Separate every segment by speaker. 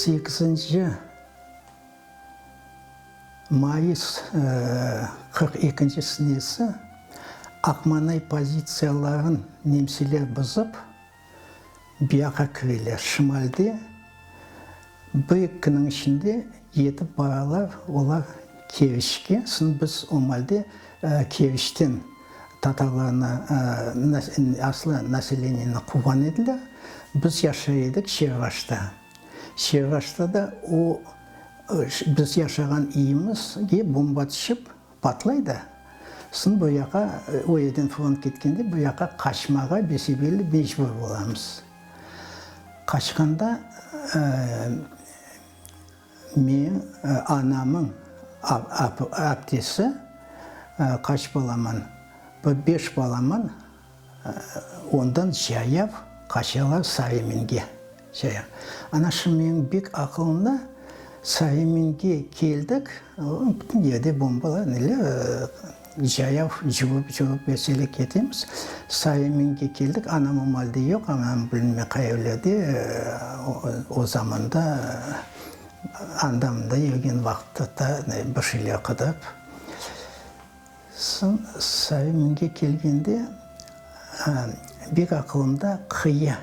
Speaker 1: Sekizinci mayıs 42-nci senesi Aqmanay pozitsiyaların nemseler bızıp, Biyaqa kireler. Şimalde bir künniñ içinde yetip baralar olar Keriçke. Soñ biz o malde Keriçten tatarlarnı, aslı naseleniyeni quvğan ediler. Biz yaşay edik Şervaşta. Şervaşta da o biz yaşağan iyimizge bomba tüşip, Patlay da, soñ bu yaqa, o yerden front ketkende bu yaqa qaçmağa besebelli mecbur bolamız. Qaçqanda menim anamıñ aptesi qaç balaman, bir beş balaman Ondan cayav qaçalar Sareminge. Cayav. Ana şu menim bek aqılımda, Sareminge keldik, bütün yerde bombalar, neler, cayav cuvıp-cuvıp vesele ketemiz. Sareminge keldik, anam o malde yoq, anam bilmem qayerlerde, o zamanda anda-mında yürgen vaqıtta bir şeyler qıdırıp. Soñ Saviminge kelgende, bek aqılımda qıyı,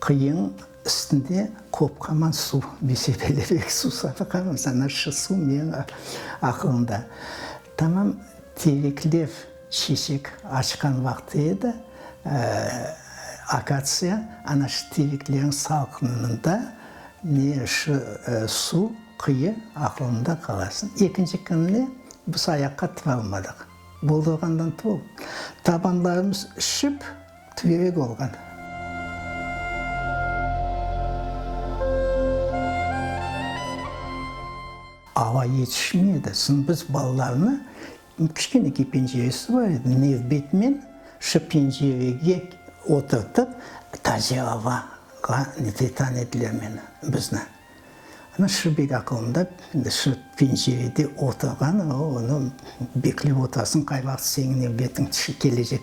Speaker 1: qıyınıñ üstünde qopqaman suv, besebele bek susadıqamız, ana şu suv menim aqılımda. Tamam terekler çeçek açqan vaqtı edi, akatsiya, ana şu tereklerniñ salqınında ne şu suv, qıyı aqılında qalasın. Ekinci kününe Biz ayaqqa turalmadıq. Boldurğandan tol, tabanlarımız şişip, tüverek olğan. Ava yetişmey edi. Soñ biz balalarnı, kiçkeneki penceresi bar edi, nevbetmen şu pencerege oturtıp, taze avağa nitetan ediler meni, bizni. Ana şu bek aqılımda, şu pencerede oturğan, o, onı beklep oturasıñ, qay vaqıt seniñ nevbetiñ kelecek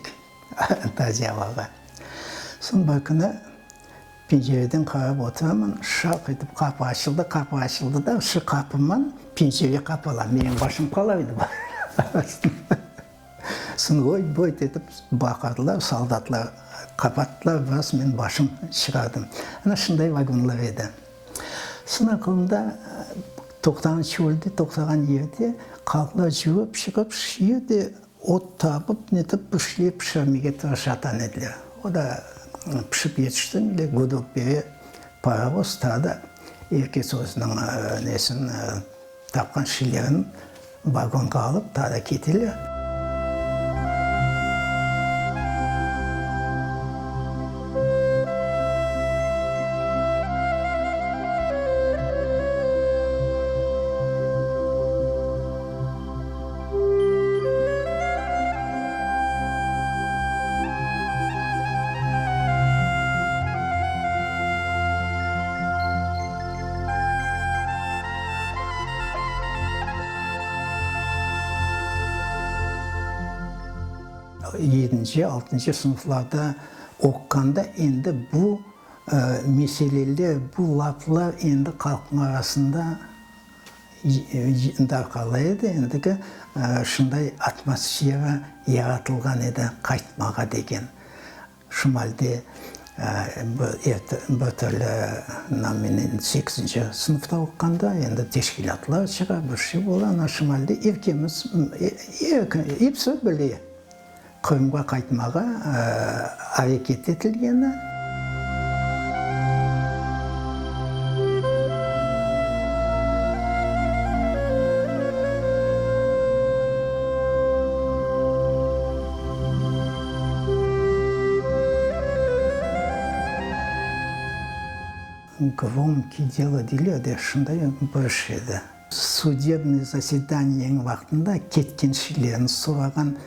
Speaker 1: taze avağa. Soñ bir künü pencereden qarap oturaman, şaq etip qapı açıldı, qapı açıldı da, şu qapıman pencere qapala, menim başım qala edi arasında. Soñ oy-boy etip baqırdılar, soldatlar qapattılar, biraz men başım çıqardım. Ana şunday vagonlar edi. Soñ aqılımda toqtağan çölde, toqtağan yerde qalqlar cuvıp çıqıp, şu yerde ot tapıp, netip bir şey pişirmege tırışatan ediler. O da pişip yetişti, mile gudok bere parovoz, taa da er kes özüniñ nesini Tapqan şeylerin vagonğa alıp taa da keteler. Yedinci, altıncı sınıflarda oquğanda endi bu meseleler, bu laflar endi halqnıñ arasında darqala edi. Endigi şunday atmosfera yaratılğan edi qaytmağa degen. Şimalde bir türlü namenen sekizinci sınıfta oquğanda endi teşkilâtlar çıqa, bir şey ola. Ana şimalde er kemiz, episi bile Qırımğa qaytmağa areket etilgeni. Gromkiy delo deyler de, şunday bir iş edi. Sudebnıy zasedaniyeñ vaqtında ketken şeylerni sorağan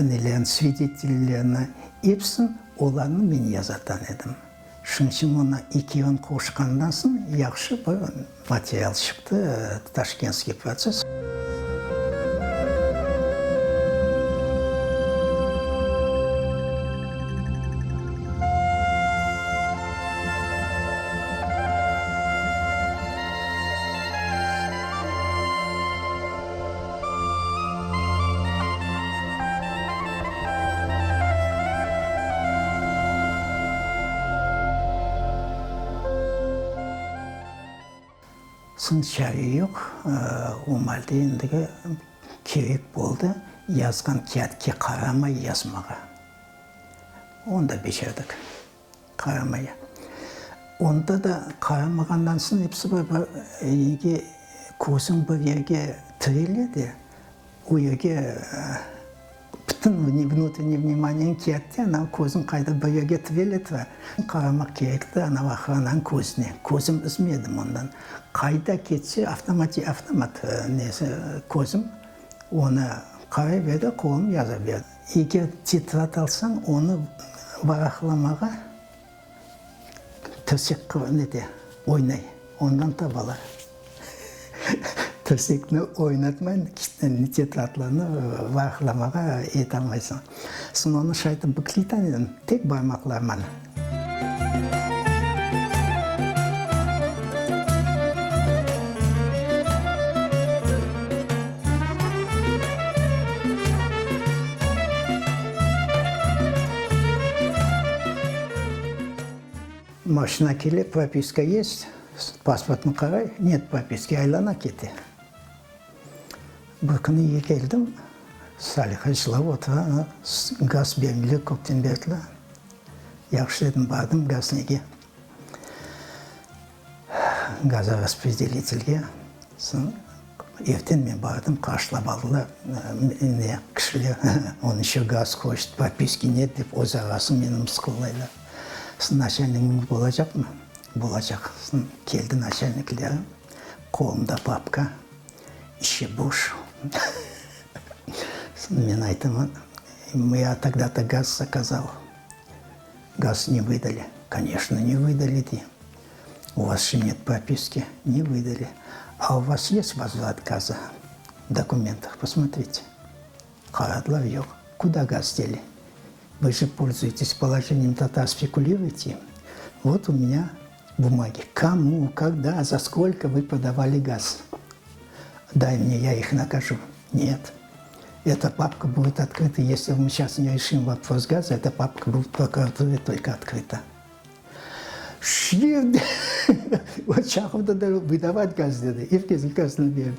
Speaker 1: nelerni, svidetellerni, epsin olarnı men yazatan edim. Şunıñ içün onı ekevin qoşqandan soñ yahşı bir material çıqtı, Taşkentskiy protsess. Soñ çare yoq, o malde endigi kerek boldı yazğan kâğıtke qaramay yazmağa. Onı da becerdik, qaramay. Onda da qaramağandan soñ episi bir bir nege közüñ bir yerge tirele de, o yerge Bütün vnutreniy vnimaniyeñ ketti, anav közüñ qayda bir yerge tiveleti, qaramaq kerekti anav ohrananıñ közüne. Közüm üzmedim ondan. Qayda ketse, avtomati, avtomat nesi, közüm onı qaray berdi, qolum yaza berdi. Eger tetrad alsañ, onı varaqlamağa tirsek nete, oynay, ondan tabalar. Tirsekni oynatmay tetradlarnı varaqlamağa etalmaysıñ. Soñ onı şaytip bükletan edim, tek barmaqlarman. Maşina kele, propiska est, pasportnı qaray, net propiski, aylana kete. Bir künü uyge keldim, Saliha cılap otura, gaz bermeyler, köpten berdiler. Yahşı dedim, bardım gaz nege, gazoraspredelitelge. Soñ evden men bardım, qarşılap aldılar, ne kişiler, on eşe gaz qoştı, propiski net dep öz arası meni mısqıllaylar. Soñ naçalnigiñiz bolacaqmı? Bolacaq. Soñ keldi naçalnikleri, qolumda papka, içi boş. Soñ men aytaman, ya togda-to gaz zakazal, gaz ne vıdali. Koneçno, ne vıdali, dey. U vas je net propiski, ne vıdali. A u vas est vozvrat gaza v dokumentah, posmotrite. Qaradılar, yoq. Kuda gaz deli? Vı je polzuyetes polojeniyem tatar, spekuliruyete. Vot u menya bumagi. Komu, kogda, za skolko vı prodavali gaz? Day mne, ya ih nakajу. Net. Eta papka budet otkrıta, esli mı seyças ne reşim vopros gaza, eta papka budet v prokurature tolko otkrıta. Şimdi o çaqırdı da, vıdavat gaz dedi. Er kes gazını berdi.